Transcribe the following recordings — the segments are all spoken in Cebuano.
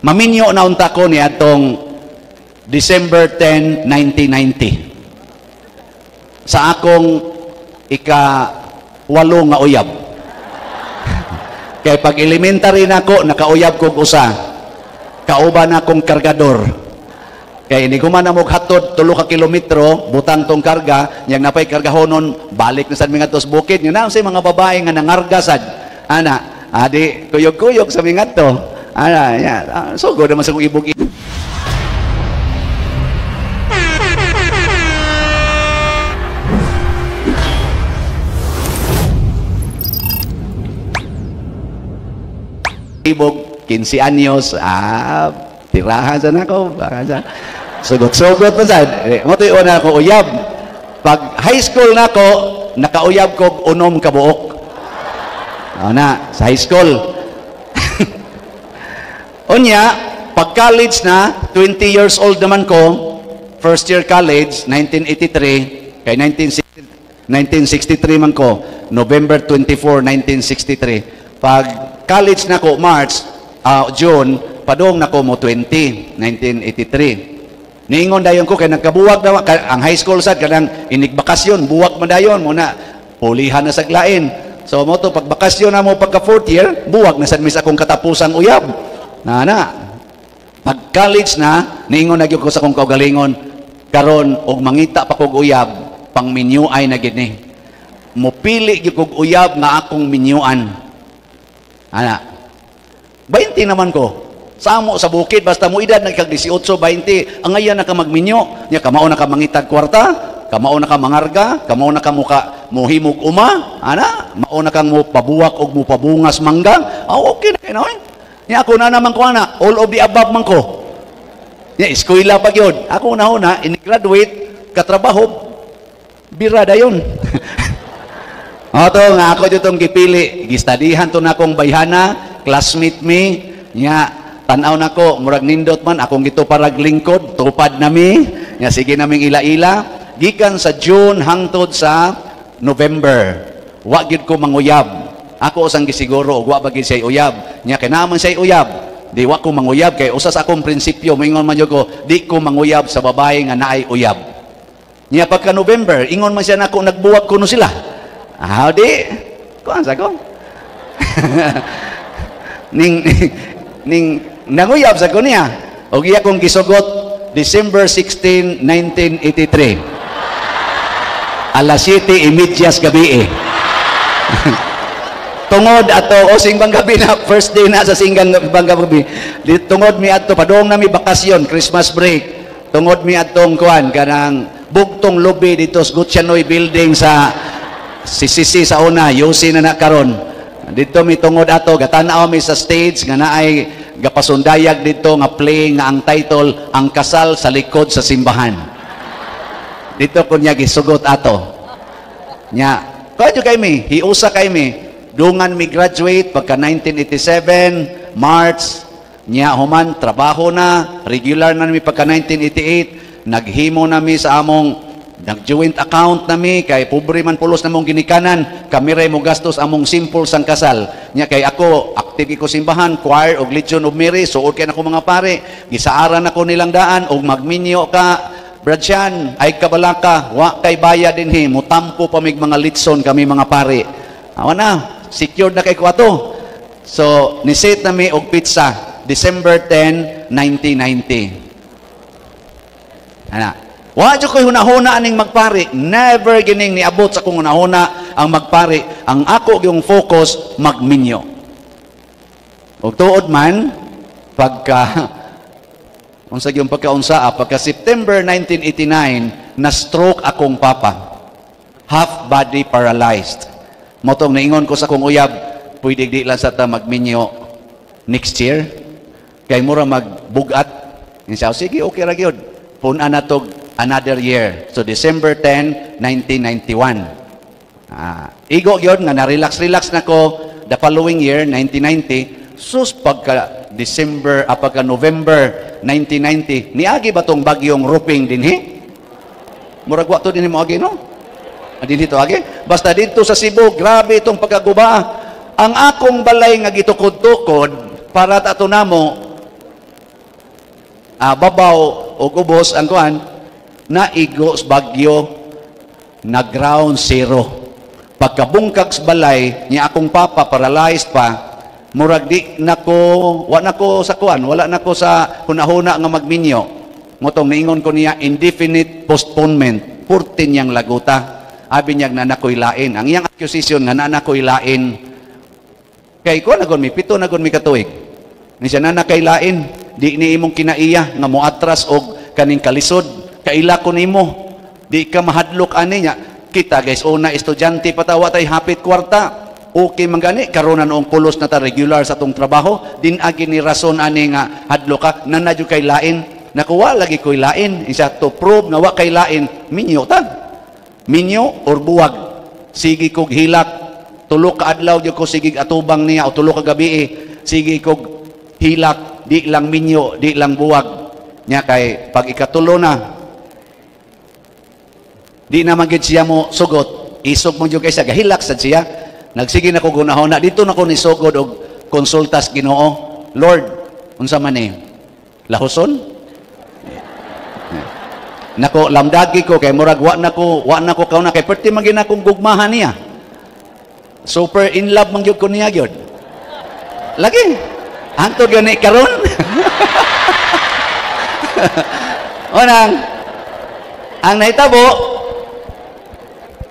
Maminyo na unta ko ni atong December 10, 1990. Sa akong ika-8 nga uyab. Kay pag elementary nako, nakauyab kog usa. Kauban akong kargador. Kay ini human na mo hatod 3 ka kilometro, butang tong karga, yang napay kargahonon, balik na sad mi ngadto sa bukid. Nga naon say mga babae nga nangarga sad. Ana, adi kuyog-kuyog sa mi ngadto. Ana, ya, sugod naman sa kong ibog. Ibog, 15 anyos, tirahan sa nako, sugot-sugot pa sad. Mo to'y una ko uyab. Pag high school nako, nakauyab ko 6 ka buok. Ana, sa high school. Unya, pag college na, 20 years old naman ko, first year college, 1983, kay 1963 man ko, November 24, 1963. Pag college na ko, March, June, padong na ko mo 20, 1983. Niingon dayon ko, kay nagkabuwag na, ang high school sad, kanang inigbakasyon, buwag man dayon, muna, pulihan na sa glain. So, mo to, pag bakasyon na mo pagka fourth year, buwag na sad mis akong katapusang uyab. Na, pag college na, niingon na gyud ko sa akong kaugalingon, karon og mangita pa kog uyab, pang minyuay na gid ni. Mupili gyud kog uyab nga akong minyuan. Ana. 20 naman ko. Samo sa bukid basta mo edad nagkag 18, 20, ang ayan na ka magminyo, nya kamao na ka mangitag kwarta, kamao na ka mangarga, kamao na ka muka mohimog uma, ana, mao na kang mo pabuwak og mo pabungas mangga. Ah, okay na kay na. Nya ako na naman ko ana, all of the above man ko. Nya eskwela pa gyud. Ako na una ini-graduate katrabaho bira dayon. Ato nga ako jud tong gipili, gistadihan to nakong bayhana, classmate mi, nya tan-aw nako murag nindot man akong gituparag lingkod, tupad nami, nya sige naming ila-ila gikan sa June hangtod sa November. Wa gyud ko manguyab. Ako usang gisiguro og wa ba gyud siya'y uyab. Nya kay naa man siya'y uyab, di wa ko manguyab kay usa sa akong prinsipyo moingon man jud ko, di ko manguyab sa babae nga naay uyab. Nya pagka November, ingon man siya nako nagbuwag kuno sila. Ah, di kuan sa ko. ning ning nanguyab sa ko niya. Og iya kong gisugot December 16, 1983. Alas 7:30 gabi. Tungod ato o singbang gabi na first day na sa singgang gabi. Tungod mi adto padung nami bakasyon, Christmas break. Tungod mi adtong kuan kanang bugtong lobby dito sa Gutsianoy building sa CCC sa una, UC na na karon. Dito mi tungod ato gatan-aw mi sa stage nga naay gapasundayag dito nga play nga ang title Ang Kasal sa Likod sa Simbahan. Dito ko niya gisugot ato. Nya, kadyo kay mi, hiusa kay mi. Dungan mi graduate pagka 1987 March, nya human trabaho na, regular na mi pagka 1988, naghimo na mi sa among nag-joint account na mi kay pobre man pulos na mong ginikanan, kami ray mo gastos among simple sang kasal. Nya kay ako active ko simbahan, choir og Legion of Mary, suod kay nako mga pare, gisaaran nako nilang daan og magminyo ka. Brad Shan, ay kabalaka, wa kay bayad dinhi, mutampo pa mig mga litson kami mga pare. Awa na, secured na kay ko ato. So, ni-set na mi og pizza, December 10, 1990. Ana. Wa jud ko'y hunahuna aning magpari. Never gining niabot sa akong hunahuna ang magpari. Ang ako yung focus, magminyo. Og tuod man, pagka unsa gyud pagkaunsa, pagka September 1989, na-stroke akong papa. Half body paralyzed. Motong naingon ko sa akong uyab, pwede di lang sa ta magminyo next year. Kay mura magbugat. Siya, sige, okay ra gyud. Pun-an na tog another year. So December 10, 1991. Igo gyud nga na-relax-relax na ko the following year, 1990. Sus pagka December, pagka November 1990, niagi ba tong bagyong Ruping dinhi? Murag wa to dinhi mo agi, no? Dinhi to agi. Basta didto sa Cebu, grabe itong pagkaguba. Ang akong balay nga gitukod-tukod para ato namo Babaw og ubos ang kuan, naigo sa bagyo na ground zero. Pagkabungkag sa balay niya, akong papa paralyzed pa, murag di nako, wa nako sa kuan, wala nako sa hunahuna nga magminyo. Motong niingon ko niya, indefinite postponement, purti niyang laguta. Abi niya na nakoy lain. Ang iyang accusation nga na nakoy lain. Kay ko na mi, 7 na mi katuig. Ni siya na kay lain, di ni imong kinaiya nga moatras og kaning kalisod. Kaila ko nimo. Di ka mahadlok ani niya. Kita guys, una estudyante pa ta, wa tay hapit kwarta. Okay man gani karon na noong pulos na ta regular sa atong trabaho, din agi ni rason ani nga hadlok ka, nana jud kay lain. Nakuwa lagi ko'y lain. Isa to prove nga wa kay lain, minyo ta. Minyo or buwag. Sige kog hilak. Tulo ka adlaw gyud ko sige atubang niya o 3 ka gabi eh. Sige kog hilak, di lang minyo, di lang buwag. Nya kay pag ikatulo na, di na man gyud siya mo sugot. Isog mo gyud kay siya, gahilak sad siya. Nagsige na ko gunahon na dito na ko nisugod og konsultas Ginoo. Lord, unsa man ni? Lahuson? Nako lamdagi ko kay murag wa na ko kauna kay perti man gyud akong gugmahan niya. Super in love man gyud ko niya gyud. Lagi. Hangtod gani karon. Unang ang nahitabo,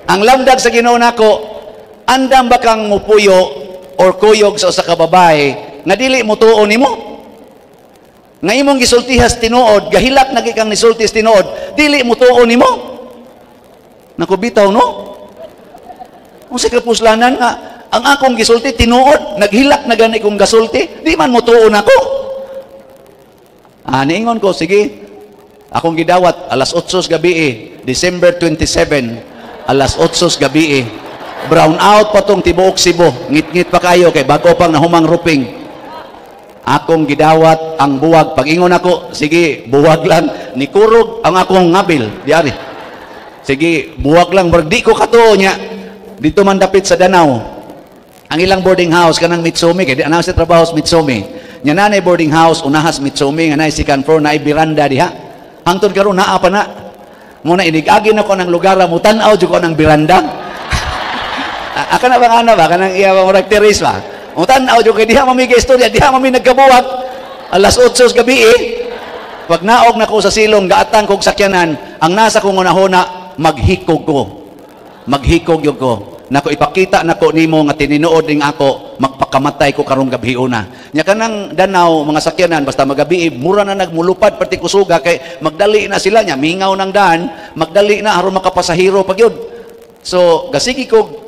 ang lamdag sa Ginoo nako, andam ba kang mupuyo or kuyog sa usa ka babae nga dili mo tuo nimo? Nga imong gisultihas tinuod, gahilak na kang nisulti tinuod, dili mo tuo nimo? Naku bitaw no? Unsa kapuslanan nga ang akong gisulti tinuod, naghilak na gani kong gasulti, di man mo tuo nako. Ah, niingon ko, sige. Akong gidawat alas 8 sa gabi eh, December 27, alas 8 sa gabi eh. Brown out pa tong tibuok Cebu, ngit-ngit pa kayo kay bago pang nahumang ruping. Akong gidawat ang buwag. Pag-ingon ako, sige, buwag lang. Nikurog ang akong ngabil. Diari. Sige, buwag lang. Murag di ko katuo niya. Dito man dapit sa Danao. Ang ilang boarding house, kanang Mitsumi, kay di anang sa trabaho sa Mitsumi. Nya nanay boarding house, unahas Mitsumi, nga nay second floor, naay biranda diha. Hangtod karon naa pa na. Muna inig-agi na ko ng lugar, mutan-aw jud ko ng biranda. Aka na bang ana ba? Kanang iya ba murag terrace ba? Mutan-aw jud kay diha mami istorya, diha mami nagkabuwag. Alas 8 sa gabi eh. Pag naog na ko sa silong, gaatang kog sakyanan, ang nasa kong unahona, maghikog ko. Maghikog yun ko. Nako ipakita nako nimo nga tininood ning ako, magpakamatay ko karong gabi una. Nya kanang Danaw mga sakyanan basta magabi mura na nagmulupad pati kusuga kay magdali na sila nya mingaw ng daan, magdali na aron makapasahero pag yun. So gasigi ko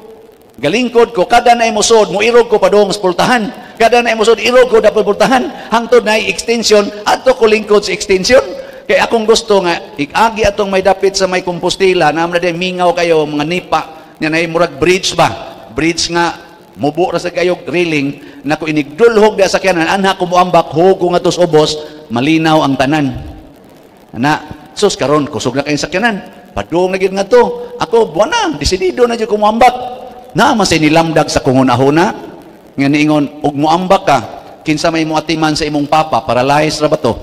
galingkod ko kada na imusod muirog ko padung sa pultahan. Kada na imusod irog ko dapat pultahan hangtod na extension adto ko lingkod sa extension. Kay akong gusto nga ig-agi atong may dapit sa may Compostela na na mingaw kayo mga nipa nya nay murag bridge ba, bridge nga mubo ra sa kayo railing nako inigdulhog di sakyanan anha ko moambak hugo nga tos ubos malinaw ang tanan ana. Sus karon kusog na kayong sakyanan padung na gyud ngadto ako buwan na desidido na jud ko moambak na man say nilamdag sa kungunahuna nga niingon og moambak ka kinsa may moatiman sa imong papa, paralyzed ra ba to?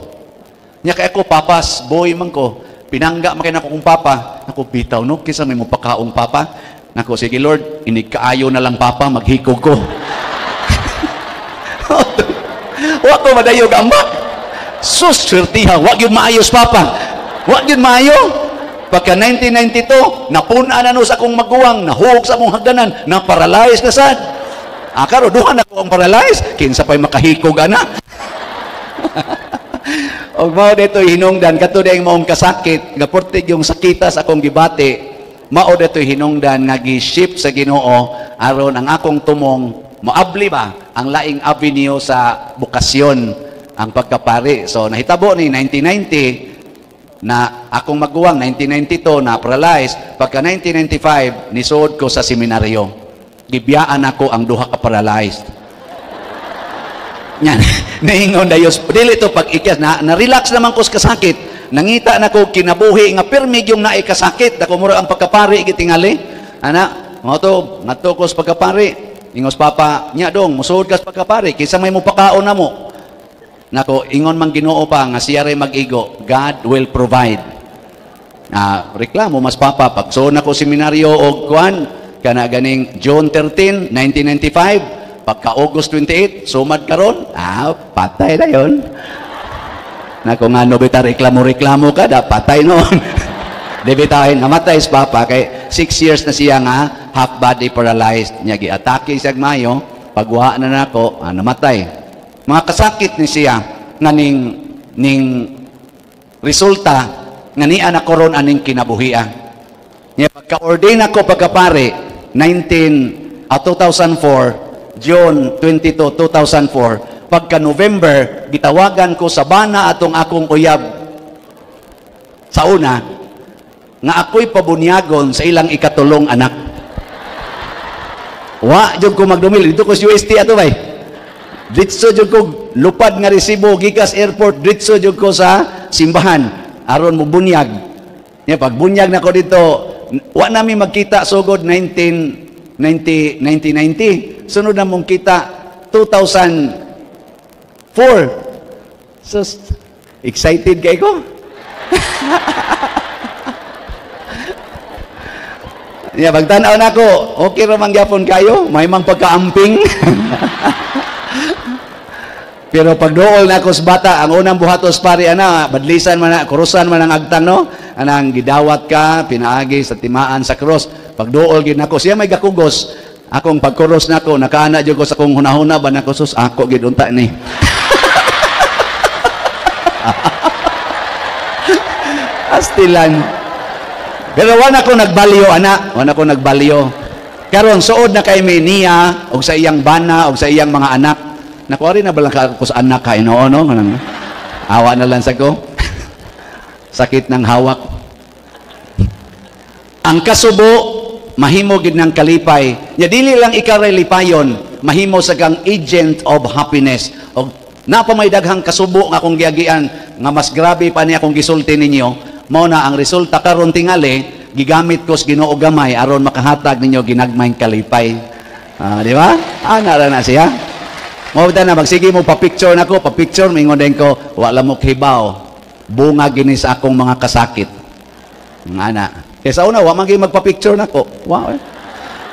Nya kay ako papas boy man ko, pinangga man kay nako kong papa, nako bitaw no kinsa may mopakaong papa? Nako sige Lord, inig kaayo na lang papa maghikog ko. Wa ko madayog ambak. Sus swertiha, wa gyud maayos papa. Wa gyud maayo. Pagka 1992, napun-an na no sa akong maguwang, nahuog sa akong hagdanan, na paralyzed na sad. Ah, karo duha na ko ang paralyzed, kinsa pa'y makahikog ana. Og mao dito hinungdan kato dayong maong kasakit, nga portig yung sakita sa akong gibati, mao dito hinungdan nga gi-ship sa Ginoo aron ang akong tumong moabli ba ang laing avenue sa bokasyon ang pagkapari. So nahitabo ni 1990 na akong maguwang 1992 na paralyzed, pagka 1995 nisuod ko sa seminaryo. Gibiyaan ako ang duha ka paralyzed. Yan, naingon dayos. Dili to pag ikyas na, na-relax naman ko sa kasakit. Nangita na ko kinabuhi nga pirmi yung naay kasakit. Dako mura ang pagkapari gitingali. Ana, mao to, ngadto ko sa pagkapari. Ingos papa, nya dong, musuod ka sa pagkapari kinsa may mopakaon namo. Nako, ingon man Ginoo pa nga siya ray mag-igo, God will provide. Reklamo mas papa pagsuon nako seminaryo og kuan kana ganing June 13, 1995, pagka August 28, sumad karon, patay na yon. Nako nga no bita reklamo-reklamo ka da patay noon. Di bitahin namatay si papa kay 6 years na siya nga half body paralyzed niya, giatake siya mayo pagwa na nako, namatay. Mga kasakit ni siya nga ning resulta nga niya na koron aning kinabuhia. Nya pagka-ordain ako pagkapare 2004, June 22, 2004, pagka November gitawagan ko sa bana atong akong uyab sa una nga ako'y pabunyagon sa ilang ikatulong anak. Wa jud ko magdumil dito ko sa UST ato bay. Ditso jud ko lupad nga resibo gikas airport, ditso jud ko sa simbahan aron mo bunyag. Nya pag bunyag nako dito, wa nami magkita sugod 1990 1990. Sunod na mong kita 2004. So excited kay ko. Ya, pagtanaw na ako, okay ra man gyapon kayo, may mang pagkaamping. Pero pag dool na ako sa bata, ang unang buhatos pare ana, badlisan man na, kurusan man ang agtang no, anang gidawat ka, pinaagi sa timaan sa cross. Pag dool gid nako, siya may gakugos. Akong pagkuros nako, nakaana jud ko sa akong hunahuna ba nako, sus ako gid unta ni. Astilan. Pero wala ko nagbalyo ana, wala ko nagbalyo. Karon suod na kay mi niya og sa iyang bana og sa iyang mga anak. Nakuari na ba lang ka ako sa anak ka Ginoo no? Kanang awa na lang sa ko. Sakit ng hawak. Ang kasubo mahimo gid ng kalipay. Nya dili lang ikaw ray lipayon, mahimo sa kang agent of happiness. Og napa may daghang kasubo nga akong giagian nga mas grabe pa niya akong gisulti ninyo. Mao na ang resulta karon tingali gigamit ko sa Ginoo gamay aron makahatag ninyo ginagmayng kalipay. Di ba? Ana ra na siya. Mao na magsige mo pa-picture nako, pa-picture mingon din ko, wala mo kibaw. Bunga gini sa akong mga kasakit. Ana. Kaysa una wa man gyud magpa-picture nako. Wa.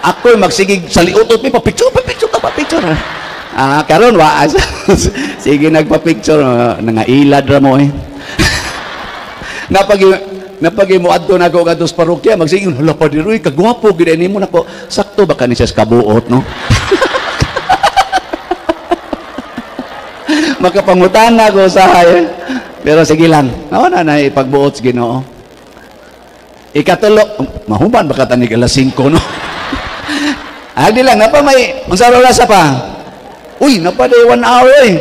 Ako'y magsige sa liutot mi pa-picture, pa-picture ka, pa-picture. Karon wa sige nagpa-picture nangailad ra mo eh. Napagi mo adto nako kadto sa parokya magsige hala pa diroy kagwapo gid nimo nako, sakto ba kani siya sa kabuot no? Makapangutana ko sa pero sige lang. Mao na na ipagbuot sa Ginoo. Ikatulo, mahuman baka tanig alas 5 no. Di lang napa may unsa ra sa pa. Uy, napa day 1 hour eh.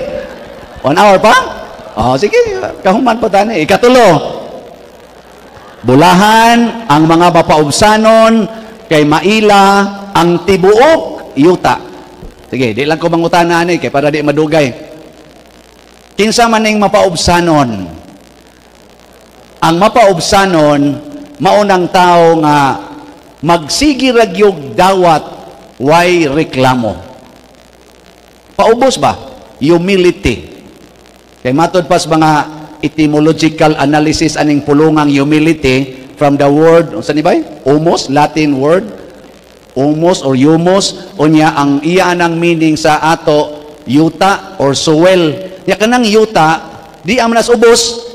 1 hour pa? Oh, sige, kahuman pa tani. Ikatulo, bulahan ang mga mapaubsanon kay maila ang tibuok yuta. Sige, di lang ko mangutana ani kay para di madugay. Kinsa man ning mapaubsanon? Ang mapaubsanon maunang tao nga magsigi ra gyud dawat way reklamo. Paubos ba? Humility. Kay matod pas mga etymological analysis aning pulungang humility from the word unsa ni bay? Humos, Latin word humos or humos, unya ang iya anang meaning sa ato yuta or soil. Nya kanang yuta di am nas ubos.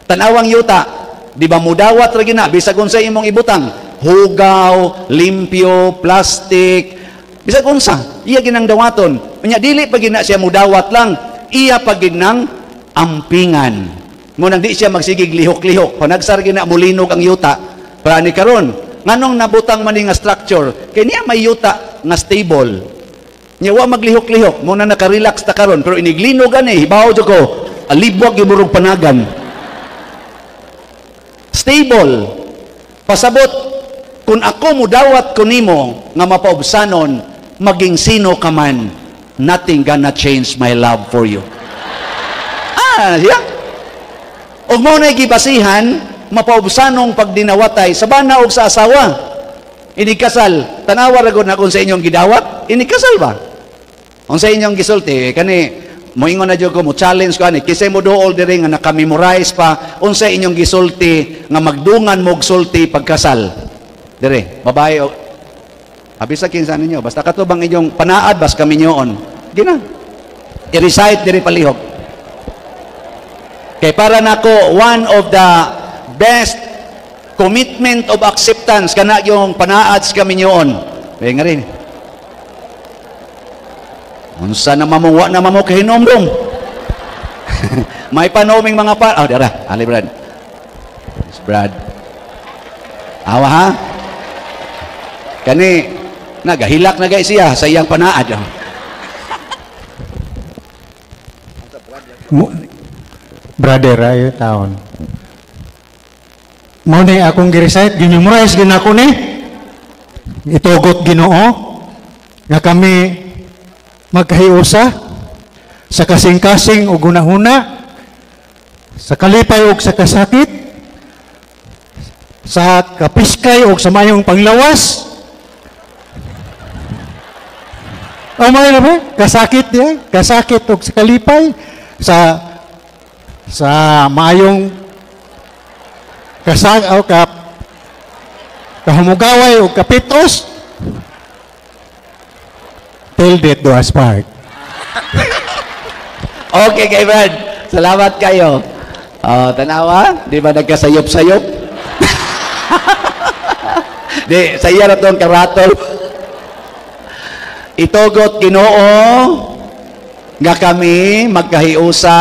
Tanawang yuta, di ba mudawat ra gina bisag unsa imong ibutang, hugaw, limpyo, plastic, bisag unsa iya ginang dawaton. Unya dili pa gina siya mudawat lang, iya pa ginang ampingan. Munang di siya magsigig lihok-lihok. Panagsar gina mulinog ang yuta. Para ni karon, nganong nabutang man nga structure, kay niya may yuta nga stable. Nya wa maglihok-lihok, mo na nakarelax ta karon, pero iniglinog ani, hibaw jud ko, alibwag gimurog panagan. Stable. Pasabot, kung ako mudawat ko nimo nga mapaubsanon, maging sino ka man, nothing gonna change my love for you. Siya. Og mao na gibasihan mapaubsanong pagdinawatay sa bana og sa asawa. Inikasal, tanawa ra gud na kung sa inyong gidawat, inikasal ba? Kung sa inyong gisulti kani Moingon na jud ko, mo challenge ko ani, kisay mo duol diri nga naka-memorize pa unsa inyong gisulti nga magdungan mo og sulti pagkasal. Dire, babae o abisa kinsa ninyo, basta kato bang inyong panaad bas kami nyoon. Gina. I-recite diri palihog. Kay para nako, one of the best commitment of acceptance kana yung panaad sa kaminyoon. Kaya nga rin. Unsa na mamo, wa na mamo kahinomdom. May panoming mga pa. Oh, dara. Ali, Brad. Yes, Brad. Awa ha? Kani nagahilak na gay siya sa iyang panaad. Oh. Brother, ayo taon. Mao ni akong gi-recite, gi-memorize gin ako ni. Itugot Ginoo nga kami magkahiusa sa kasing-kasing ug hunahuna, sa kalipay ug sa kasakit, sa kapiskay ug sa mayong panglawas. O may na ba? Kasakit niya, kasakit ug sa kalipay, sa maayong kasag o kap kahumugaway o kapitos, till death do us part. Okay kay Brad. Salamat kayo. Oh, tanawa, di ba nagkasayop-sayop? Di, saya ra tong karatol. Itugot Ginoo nga kami magkahiusa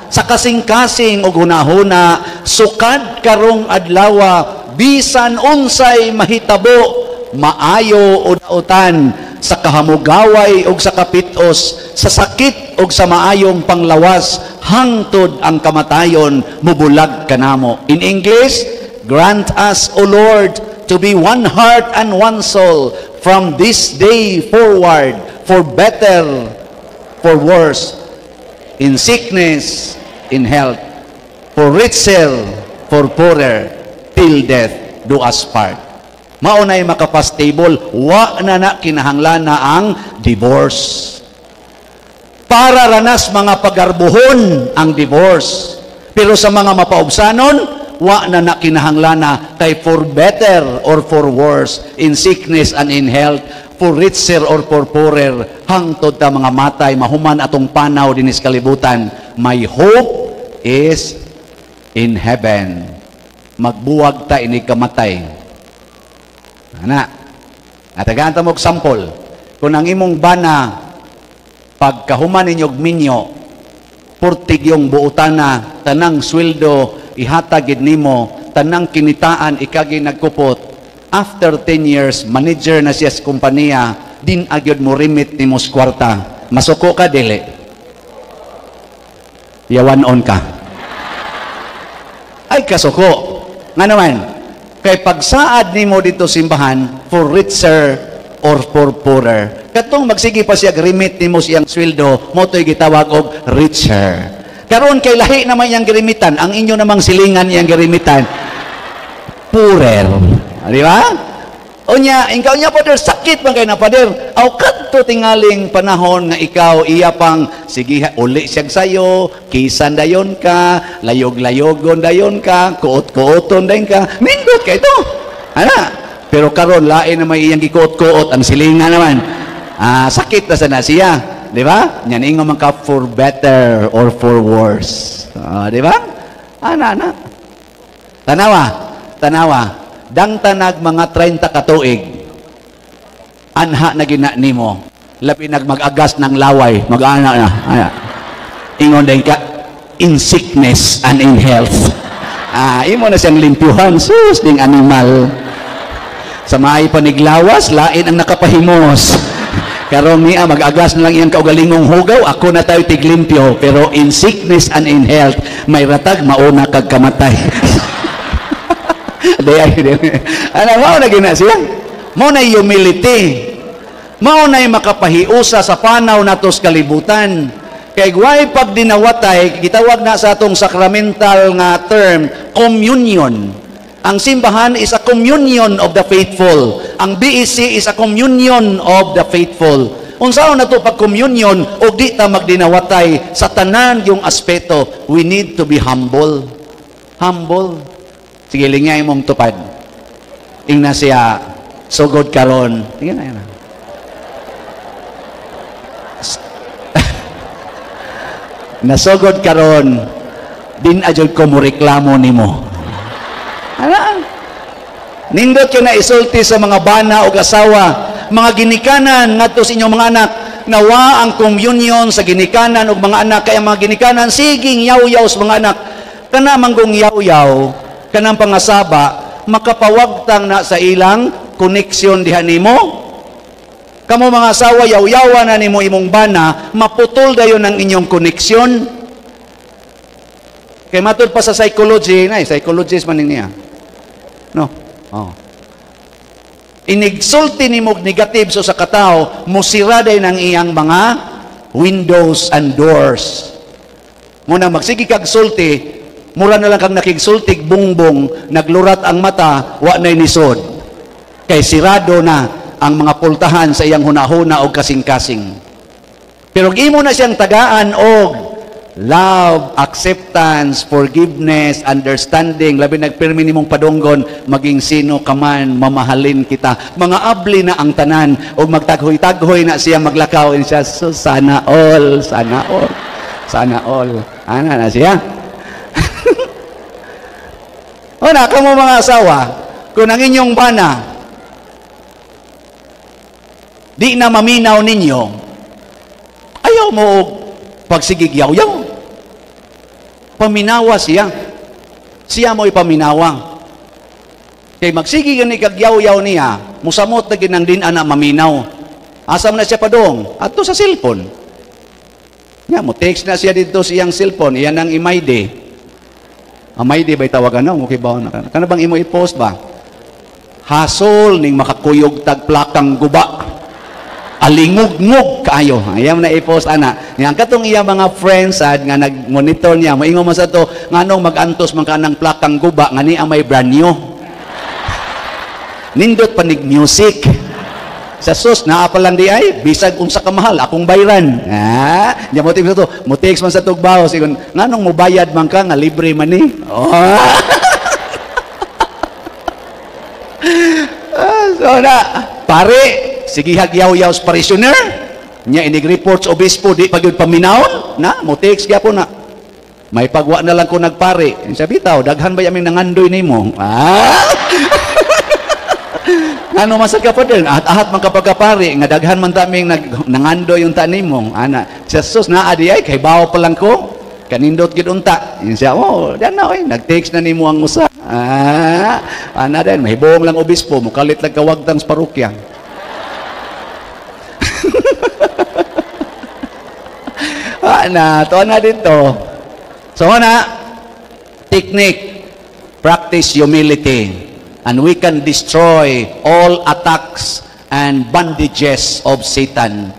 sa kasing-kasing ug hunahuna sukad karong adlawa, bisan unsay mahitabo, maayo o dautan, sa kahamugaway ug sa kapitos, sa sakit ug sa maayong panglawas, hangtod ang kamatayon mubulag kanamo. In English, grant us, O Lord, to be one heart and one soul from this day forward, for better, for worse, in sickness, in health, for richer, for poorer, till death do us part. Mao nay makapastable, wa na na kinahanglan na ang divorce. Para ranas mga pagarbuhon ang divorce. Pero sa mga mapaubsanon, wa na na kinahanglan na, kay for better or for worse, in sickness and in health, for richer or for poorer, hangtod ta mga matay, mahuman atong panaw dinis kalibutan. My hope is in heaven. Magbuwag ta ini kamatay. Ana, atagaan ta mo og sample. Kung ang imong bana pagkahuman ninyog minyo, purtig yung buotana, tanang sweldo ihatag gid nimo, tanang kinitaan ikagi nagkupot. After 10 years, manager na siya sa kompanya, din agyod mo remit nimo sa kwarta. Masuko ka, dili? Yawan on ka. Ay, kasuko. Nga naman, kay pagsaad nimo dito simbahan, for richer or for poorer. Katong magsige pa siya remit nimo siyang sweldo, mo to'y gitawag og richer. Karon kay lahi naman iyang girimitan, ang inyo namang silingan iyang girimitan, poorer. Di ba? Unya, ikaw niya, Pader, sakit man kay na, Pader. Aw kadto tingaling panahon nga ikaw iya pang sige uli siyag sayo, kisan dayon ka, layog-layogon dayon ka, kuot-kuoton dayon ka. Nindot kay to. Ana. Pero karon lain na may iyang gikuot-kuot ang silingan naman. Ah, sakit na sana siya, di ba? Nyan ingon man ka for better or for worse. Ah, di ba? Ana ana. Tanawa, tanawa. Dang tanag mga 30 ka tuig, anha na gina nimo, labi nag mag-agas ng laway, mag-ana na, ana. Ingon din ka, in sickness and in health. Ah, imo na siyang limpyuhan, sus, ding animal. Sa maay paniglawas, lain ang nakapahimos. Karon niya, mag-agas na lang iyang kaugalingong hugaw, ako na tayo tiglimpyo, pero in sickness and in health, may ratag, mauna kag kamatay. Di ay, di. Ano, mao na gina siya. Mao na humility. Mao na makapahiusa sa panaw natos kalibutan. Kay way pag dinawatay, gitawag na sa atong sacramental nga term, communion. Ang simbahan is a communion of the faithful. Ang BEC is a communion of the faithful. Unsaon nato pag communion og di ta magdinawatay sa tanan yung aspeto? We need to be humble. Humble. Sige, lingay mong tupad. Ingna siya, "Sugod karon." Tingnan na yan. "Nasugod karon, din ajud ko mo reklamo nimo." Ana? Nindot kay na isulti sa mga bana o asawa, mga ginikanan ngadto sa inyong mga anak, nawa ang communion sa ginikanan ug mga anak, kay ang mga ginikanan siging yaw-yaw sa mga anak. Kana manggong yaw-yaw, kanang pangasaba, makapawagtang na sa ilang connection diha nimo. Kamo mga asawa, yaw-yawa na nimo imong bana, maputol dayon ang inyong connection. Kay matud pa sa psychology, na psychologist man niya. No. Oh. Inigsulti nimo og negative so sa katao, musira dayon ang iyang mga windows and doors. Muna magsige kag sulti, mura na lang kang nakigsultig bungbong, naglurat ang mata, wa na'y nisod. Kay sirado na ang mga pultahan sa iyang hunahuna o kasing-kasing. Pero imo na siyang tagaan og love, acceptance, forgiveness, understanding, labi nagpirmi nimong padunggon, "Maging sino ka man, mamahalin kita." Mga abli na ang tanan, o magtaghoy-taghoy na siya maglakaw, and siya, "So, sana all, sana all, sana all." Ana na siya. O na, kamo mga asawa, kung ang inyong bana, di na maminaw ninyo, ayaw mo pagsigig yaw-yaw. Paminawa siya. Siya mo ipaminawa. Kay magsige gani kag yaw-yaw niya, musamot na ginang din ana maminaw. Asa man na siya padong? Adto sa cellphone. Nga, mo text na siya dito sa iyang cellphone, iyan ang imayde. Amayde ba'y tawagan no? Okay ba? Kana bang imo i-post ba? "Hasol ning makakuyog tag plakang guba. Alingugngog kaayo." Ayaw na i-post ana. Nga katong iya mga friends sad nga nag-monitor niya, moingon man sa to, "Nganong mag-antos man ka ng plakang guba nga ni ang may brand new? Nindot panig music." Sa sus, naa pa lang di ay, bisag unsa ka mahal, akong bayran. Ah, nya mo sa to, mo text man sa tugbaw, sigon, "Nganong mobayad man ka nga libre man ni?" Oh. Ah, so na, pare, sige hagyaw-yaw sa parishioner, nya inig report sa obispo, di pa gyud paminawon, na, mo text gyapon na. "May pagwa na lang ko nagpare." Sabi bitaw, "Daghan ba yaming nangandoy nimo?" Ah! Ano man sa kapader, ahat-ahat man kapag kapare, nga daghan man taming nangandoy yung tanimo. Ana, sa sus, naa di ay, kay bawo pa lang ko, kanindot gid unta. Yun siya, "Oh, yan na, oy, nag-text na nimo ang usa." Ah, ana din, mahibong lang obispo, mukalit lang kawagtang sa parokya. Ana, to na dito. So ana, technique, practice humility, and we can destroy all attacks and bandages of Satan.